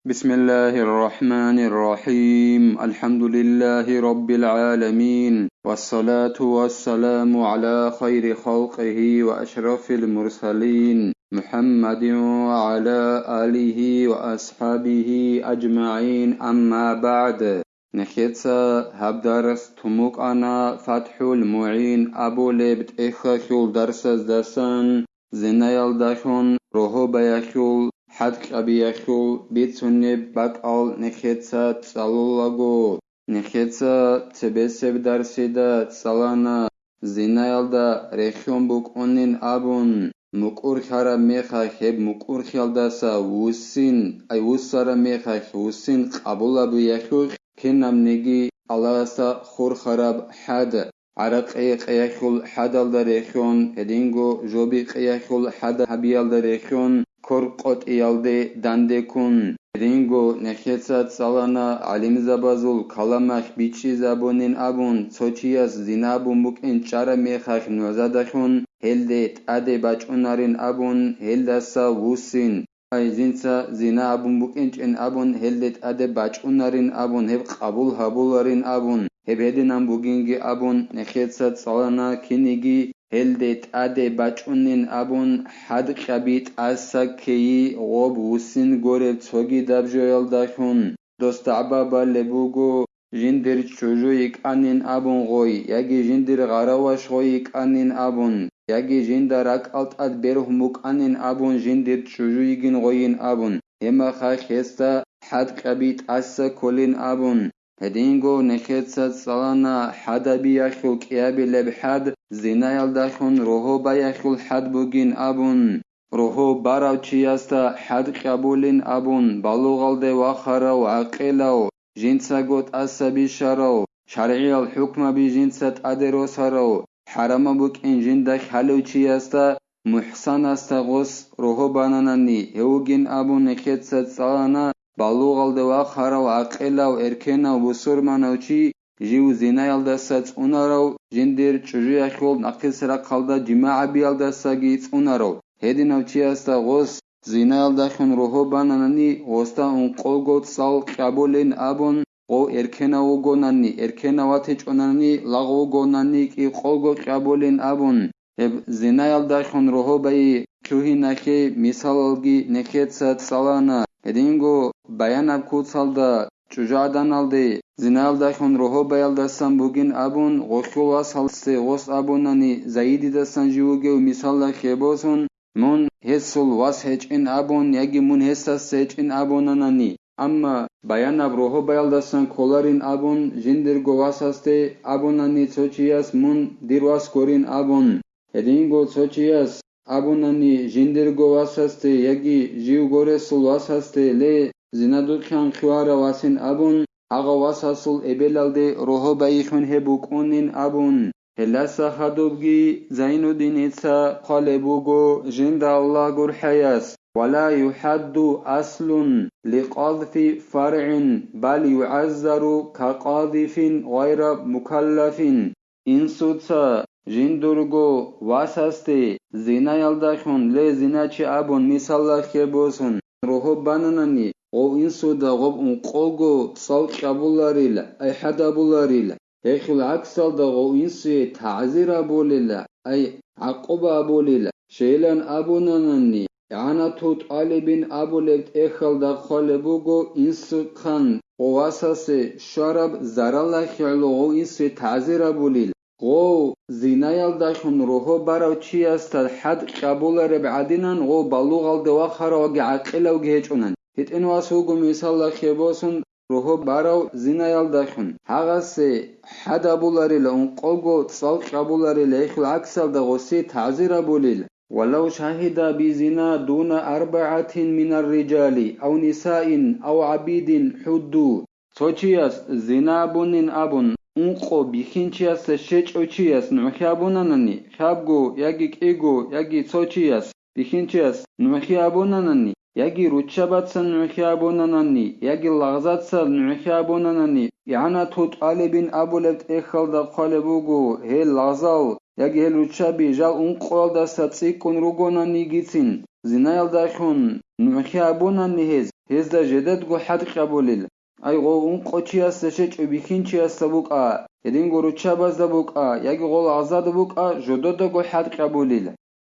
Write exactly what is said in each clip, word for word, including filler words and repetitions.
بسم الله الرحمن الرحيم. الحمد لله رب العالمين. والصلاة والسلام على خير خلقه وأشرف المرسلين محمد وعلى آله وأصحابه أجمعين. أما بعد. Нехеца гьаб дарс тумукъана ФатхӀул МугӀин абулеб тӀехьалъул дарсаздасан, зинаялдалъун, рогьобаялъул, хӀадкьабиялъул бицунеб бакӀал нехеца цӀалулаго. Нехеца цебесеб дарсида цӀалана, зинаялда рехьун букӀунин абун, мукӀурлъараб мехалъ гьеб мукӀурлъиялдаса вуссин, ай вуссараб мехалъ вуссин къабулабиялъулъ кинабниги Аллагьасда хурхараб хӀад, гӀаракъи къиялъул хӀадалда рехьун, гьединго жоби къиялъул хӀад гьабиялда рехьун, кор къотӀиялде дандеккун, гьединго нехеца цӀалана гӀалимзабазул каламалъ бичӀчӀизабунин абун, цо чияс зина абун букӀин чӀараб мехалъ нугӀзадалъун, гьелде тӀаде бачӀунарин абун, гьелдаса вуссин. Ай, жинца зина абун букӀинчӀин абун, гьелде тӀаде бачӀунарин абун, гьеб къабул гьабуларин абун, гьеб гьединан бугинги абун, нехеца цӀалана киниги, гьелде тӀаде бачӀунин абун, хӀадкьаби тӀаса ккейи гъоб вуссин гореб цогидаб жоялдалъун. Дос дагӀба балеб буго, жиндир чӀужу йикӀанин абун гъой, яги жиндир гъараваш гъой йикӀанин абун, яги жинда ракӀал тӀад бергьун букӀанин абун, жиндир чӀужу йигин гъойин абун, гьеб мехалъ гьесда хӀадкьаби тӀаса кколин абун. Гьединго нехеца цӀалана хӀадабиялъул кӀиабилеб хӀад, зинаялдалъун рогьобаялъул хӀад бугин абун. Рогьо барав чиясда хӀадкьабулин абун, балугъалде вахарав, гӀакъилав, жинцаго тӀаса бищарав, шаргӀиял хӀукмаби жинца тӀаде росарав, хӀарамаб букӀин жинда хьалев чиясда, мухӀсанасда гъос рогьо бананани, гьев вугин абун нехеца цӀалана, балугъалде вахарав, гӀакъилав, эркенав бусурманав чи, жив зинаялдаса цӀунарав, жиндир чӀужуялъул нахъисеб рахъалда жимагӀ гьабиялдасаги цӀунарав, гьединав чиясда гъос зинаялдалъун рогьо бананани, гъосда ункъого цӀал кьабулин абун, гъов эркенав вугонани, эркенав ватичӀонани, лагъ вугонани, кӀикъого кьабулин абун, гьеб зинаялдалъун рогьобайи лъугьиналъе мисалалги нехеца цӀалана. Гьединго баянаб куцалда, чӀужугӀаданалде, зинаялдалъун рогьобаялдасан бугин абун, гъолъул васасде гъос абунани, Заидидасан жив вугев мисалалъе босун, мун гьесул вас гьечӀин абун яги мун гьесасда гьечӀин абунанани, амма баянаб рогьобаялдасан кколарин абун, жиндирго васасде абунани цо чияс мун дир вас гурин абун, гьединго цо чияс абунани жиндирго васасде яги жив горесул васасде, ле, зинадухъан хъварав васин абун, гьагъав васасул эбелалде рогьобайихьун гьеб букӀунин абун. Гьелдаса хадубги Зайнуддиница хъвалеб буго жинда Аллагь гурхӀаяс: «Ва ла юхӀадду аслун ликъадфи фаргӀин, бал югӀаззару какъадифин гъайра мукаллафин». Инсуца жиндирго васасде зинаялдалъун, ле, зиначи абун мисалалъе босун, рогьоб бананани, гъов инсуда гъоб ункъого цӀал кьабуларил, ай хӀад абуларил. Гьелъул гӀаксалда гъов инсуе тагӀзир абулила, ай гӀакъуба абулила, щайилан абунанани, игӀанату тӀалибин абулеб тӀехьалда хъвалеб буго, инсухъан гъов васасе щвараб заралалъе гӀоло гъов инсуе тагӀзир абулил. Гъов зинаялдалъун рогьо барав чиясда хӀад кьабулареб гӀадинан гъов балугъалде вахаравги гӀакъилавги гьечӀунан. ГьитӀин вас вуго мисалалъе босун, рогьо барав зинаялдалъун, гьагъасе хӀад абуларила, ункъого цӀал кьабуларила, гьелъул гӀаксалда гъосие тагӀзир абулил. «Ва лав шагьида би зина дуна арбагӀатин минар рижали, ав нисаин, ав гӀабидин хӀудду». Цо чияс зина абунин абун, ункъо бихьинчиясда щвечӀев чияс нугӀлъи абунанани, хабго яги кӀиго яги цо чияс, бихьинчияс нугӀлъи абунанани, яги руччабаца нугӀлъи абунанани, яги лагъзаца нугӀлъи абунанани, игӀанату тӀалибин абулеб тӀехьалда хъвалеб буго, гьел лагъзал яги гьел руччаби жал ункъоялдаса цӀикӀкӀун ругонанигицин, зинаялдалъун нугӀлъи абунани гьез, гьезда жидедго хӀад кьабулел. Ай гъов ункъо чиясда щечӀев бихьинчиясда букӀа, гьединго руччабазда букӀа, яги гъол гъазада букӀа, жододаго хӀад кьабулел.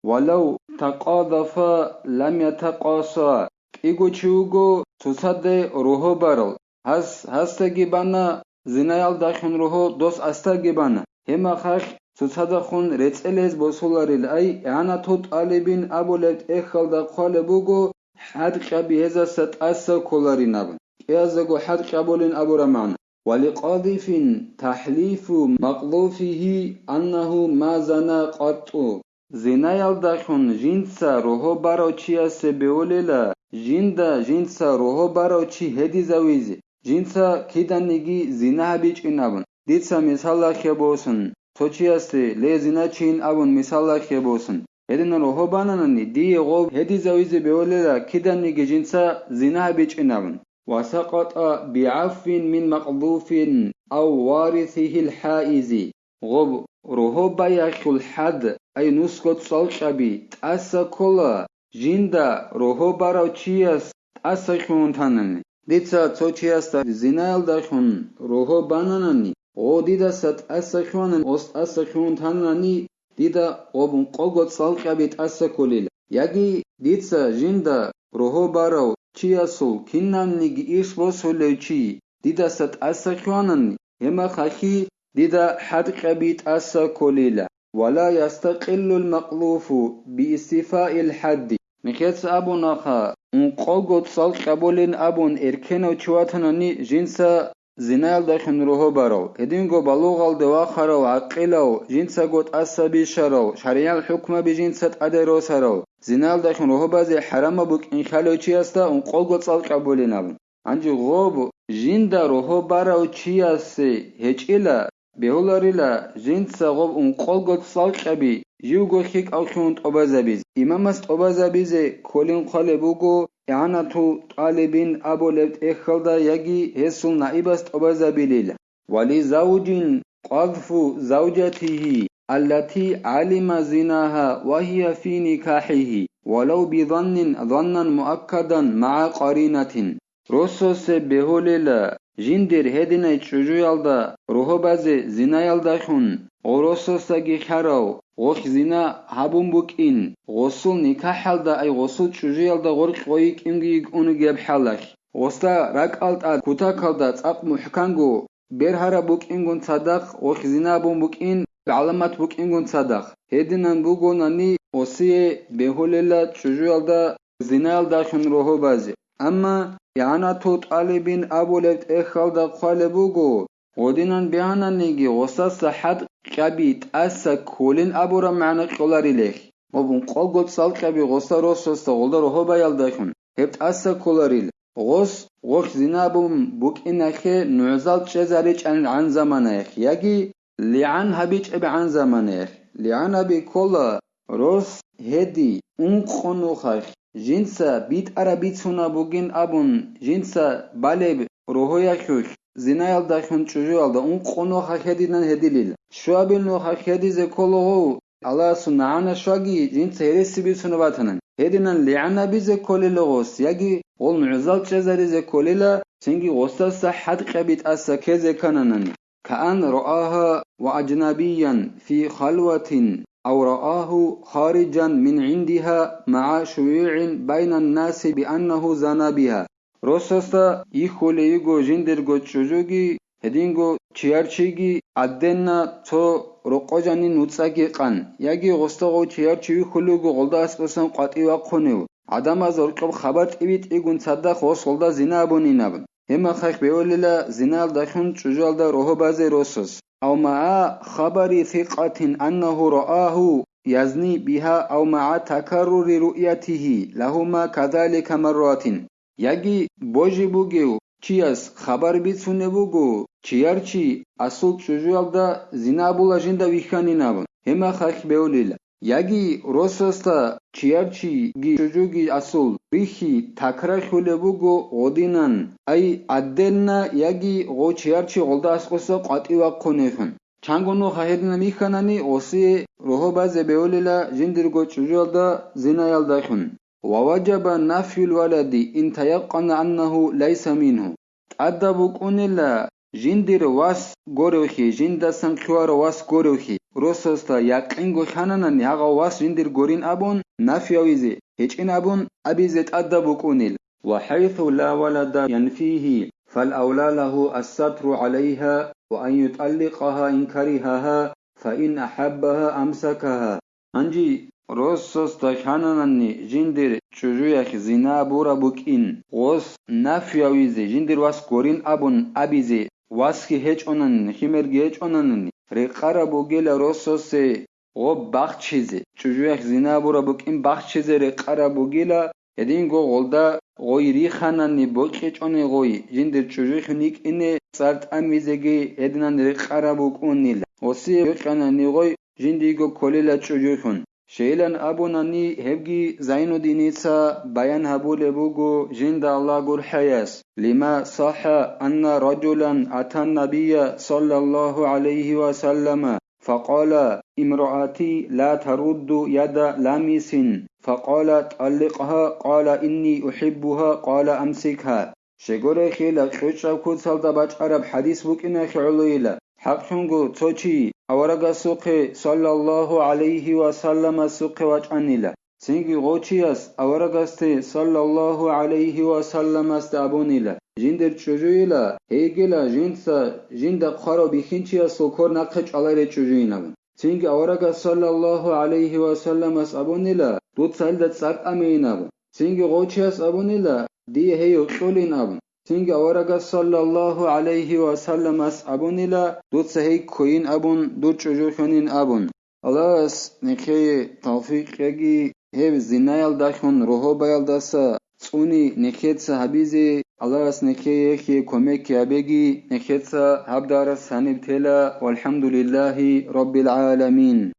Валав такъадафа лам ятакъаса, кӀиго чи вуго цоцаде рогьо барал, гьас гьасдаги бана, зинаялдахун рогьо дос гьасдаги бана, гьеб мехалъ цоцадахун рецӀел гьез босуларел. Ай, игӀанатул тӀалибин абулеб тӀехьалда хъвалеб буго, хӀад кьаби гьезаса тӀаса кколарин абун, кӀияздаго хӀад кьабулин абураб магӀна. Ва ликъадифин тахӀлифу макълуфигьи аннагьу ма зана къатту. Зинаялдахун жинца рогьо барав чиясе бевулела, жинда жинца рогьо барав чи гьедизавизе, жинца киданиги зина гьабичӀин абун. Дица мисалалъе босун, цо чиясде, ле, зиначийин абун мисалалъе босун. Гьединан рогьо бананани, дие гъов гьедизавизе бевулела киданиги жинца зина гьабичӀин абун. Ва сакъата бигӀафвин мин макълуфин ав варисигьил хӀаизи. Гъоб рогьо баяхьул хӀад, ай нусго цӀалкьаби, тӀаса ккола, жинда рогьо барав чияс тӀаса хьун танани. Дица цо чиясда зинаялдахун рогьо бананани, гъо дидаса тӀаса хьунан, ос тӀаса хьун танани, дида гъоб ункъого цӀалкьаби тӀаса кколила. Яги дица жинда рогьо барав чиясул кинабниги иш босулев чи дидаса тӀаса хьванани, гьеб мехалъги дида хӀад кьаби тӀаса кколила, ва ла ястакъиллул макълуфу биистифаил хӀадди. Нехеца абунаха, ункъого цӀал кьабулин абун эркенав чи ватанани жинца зинаялдахун рогьо барав, гьединго балугъалде вахарав, гӀакъилав, жинцаго тӀаса бищарав, шаригӀиял хӀукмаби жинца тӀаде росарав, зинаялдахун рогьо базе хӀарамаб букӀин лъалев чиясда ункъого цӀал кьабулин абун. Гьанже гъоб жинда рогьо барав чиясе гьечӀила, бегьуларила, жинца гъоб ункъого цӀал кьаби живго хикӀав хьун тӀобазабизе. Имамас тӀобазабизе кколин хъвалеб буго, игӀанатул тӀалибин абулеб тӀехьалда яги гьесул наибас тӀобазабилила. Ва ли завжин къазфу завжатигьи, аллати гӀалима зинаха ва гьия фи никахӀигьи, валав би заннин заннан муаккадан магӀа къаринатин. Росасе бегьулела, жиндир гьединай чӀужуялда рогьо базе зинаялдахун, гъо росасдаги хьарав, гъолъ зина гьабун букӀин, гъосул никахӀалда ай гъосул чӀужуялда гъоркь гъой йикӀинги йикӀунигеб хӀалалъ. Гъосда ракӀал тӀад кутакалда цӀакъ мухӀканго бергьараб букӀингун цадахъ, гъолъ зина гьабун букӀин гӀаламат букӀингун цадахъ. Гьединан бугонани, осие бегьулела чӀужуялда зинаялдахун рогьо базе. Амма игӀанатул тӀалибин абулеб тӀехьалда хъвалеб буго, гъодинан бегьананиги гъосаса хӀад кьаби тӀаса кколин абураб магӀна кьоларилелъ. Гъоб ункъого цӀал кьаби гъоса росасда гъолда рогьо баялдахун, гьеб тӀаса кколарил. Гъос гъолъ зина гьабун букӀинахъе нугӀзал чӀезаричӀанил гӀан заманаялъ яги лигӀан гьабичӀеб гӀан заманаялъ. ЛигӀан гьаби ккола, рос гьеди, ункъо нухалъ, жинца битӀараб бицунаб бугин абун, жинца балеб рогьоялъулъ, зинаялдахун чӀужуялда ункъо нухалъ гьединан гьедилил. Щуабил нухалъ гьедизе ккола гъов, Аллагьасул нагӀана щваги, жинца гьереси бицунеб батанан, гьединан лигӀан гьабизе кколила гъос, яги гъол нугӀзал чӀезаризе кколила, цинги гъосдаса хӀад кьаби тӀаса ккезе ккананани. Каан раага ва аджнабиян фи халватин, ав раагьу хариджан мин гӀиндиха магӀа шуюгӀин байнаннаси бианнагьу зана биха. Росасда йихьулей йиго жиндирго чӀужуги, гьединго чияр чиги, гӀадденна цо рокъо жанин нуцӀаги къан, яги гъосда гъов чияр чи вихьулев вуго гъолда аскӀосан къватӀив вахъунев, гӀадамаз гьоркьоб хабар тӀибитӀигун цадахъ гъос гъолда зина абунин абун. Гьеб мехалъ бевулила зинаялдахун чӀужуялда рогьо базе росас. Ав магӀа хабари сикъатин аннагьу раагьу язни биха ав магӀа такаррури руъятигьи лагьума казалика марратин. Яги божи бугев чияс хабар бицунеб буго, чияр чи асул чӀужуялда зина абула жинда вихьанин абун, гьеб мехалъ бевлила. Яги росасда чияр чиги чӀужуги асул рихьи такрархьулеб буго гъодинан, ай гӀадденна яги гъов чияр чи гъолда аскӀоса къватӀив вахъунехун. Чанго нуха гьединаб михьанани, гъосие рогьо базе бевлила жиндирго чӀужуялда зинаялдахун. ووجب نفي الولد إن تيقن أنه ليس منه. ТӀадаб букӀунила жиндир вас горевхъи, жиндасан лъугьарав вас горевхъи, росасда якъинго хьананани гьагъав вас жиндир гурин абун нафиявизе, гьечӀин абун абизе тӀадаб букӀунил. وحيث لا ولد ينفيه فالأولى له الستر عليها وأن يطلقها إن كرهها فإن أحبها أمسكها. Гьанже росасда хьананани жиндир чӀужуялъ зина бураб букӀин, гъос нафиявизе, жиндир вас гурин абун абизе, васги гьечӀонани, химерги гьечӀонани, рекъараб бугила росасе гъоб бахчизе, чӀужуялъ зина бураб букӀин бахчизе рекъараб бугила, гьединго гъолда гъой риханани бокьичӀони гъой, жиндир чӀужуйхъин йикӀине цӀар тӀамизеги гьединан рекъараб букӀунила. Гъосие гьукъанани гъой жиндиего кколила чӀужуйхъун. Щайилан абунани гьебги Зайнуддиница баян гьабулеб буго жинда Аллагь гурхӀаяс: لما صح أن رجلا أتى النبي صلى الله عليه وسلم فقال: امرأتي لا ترد يد لامس، فقال: طلقها، قال: إني أحبها، قال: أمسكها. Щегорехила кьучӀаб куцалда бачӀараб хӀадис букӀиналъе гӀолойила. ХӀакълъунго цо чи аварагасухъе, саллаллагьу гӀалайгьи ва салламасухъе, вачӀанила. Цинги гъов чияс аварагасде, саллаллагьу гӀалайгьи ва салламасда, абунила: «Жиндир чӀужуйила, гьейгила жинца жинда хъварав бихьинчиясул квер нахъе чӀваларей чӀужуйин», абун. Цинги аварагас, саллаллагьу гӀалайгьи ва салламас, абунила: «Дуца гьелда цӀар тӀамейин», абун. Цинги гъов чияс абунила: «Дие гьей кьолин», абун. Цинги аварагас, саллаллагьу гӀалайгьи ва салламас, абунила: «Дуца гьей ккойин», абун, «дур чӀужу хьунин», абун. Аллагьас нехее тавфикъ кьеги, гьеб зинаялдалъун рогьобаялдаса цӀуни нехеца гьабизе, Аллагьас нехее гьехие кумекги гьабеги, нехеца гьаб дарс гьаниб тела, валхӀамдулиллагьи раббил гӀаламин.